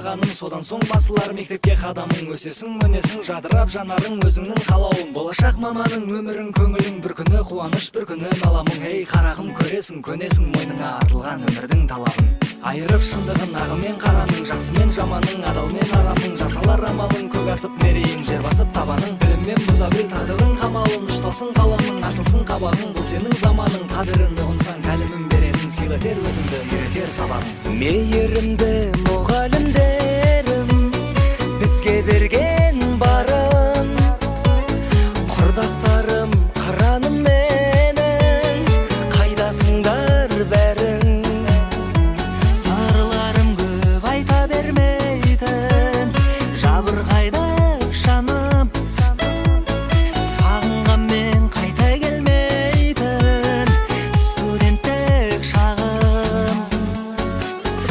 сағаным. Содан соң басылар мектепке қадамың. Өсесің, өнесің, жадырап жанарың, өзіңнің қалауың. Болашақ маманың өмірің, көңілің. Бір күні қуаныш, бір күні наламың. Ей, қарағым, көресің, көнесің мойныңа артылған өмірдің талабын. Айырып шындығын ағы мен қараның, жақсы мен жаманның, адал мен арамның. Жасалар амалың, көк асып мерейің, жер басып табаның. Біліммен бұза біл тағдырдың қамалын. Ұшталсын қаламың, ашылсын қабағың. Бұл сенің заманың, қадірін ұғынсаң, тәлімін беретін, сыйлы етер өзіңді, үйретер сабағың. Мейірімді мұғалімдерім, бізге берген барын. Құрдастарым, қыраным менің, қайдасыңдар бәрің? Сырларым көп, айта бермейтін, жабырқайды жаным. Сағынғанмен қайта келмейтін студенттік шағым.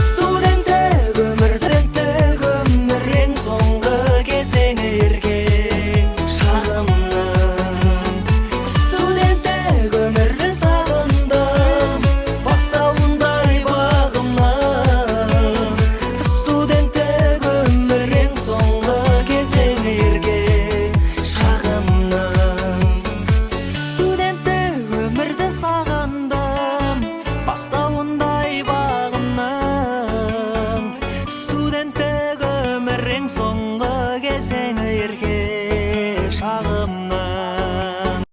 Студенттік өмір, студенттік өмір ең соңғы кезеңі ерке шағымның. Студенттік өмірді сағындым, бастауындай бағымның. Студенттік өмір ең соңғы кезеңі ерке шағымның. Студенттік өмірді сағындым, бастауындай бағымның. Студенттік өмір ең соңғы кезеңі ерке шағымның.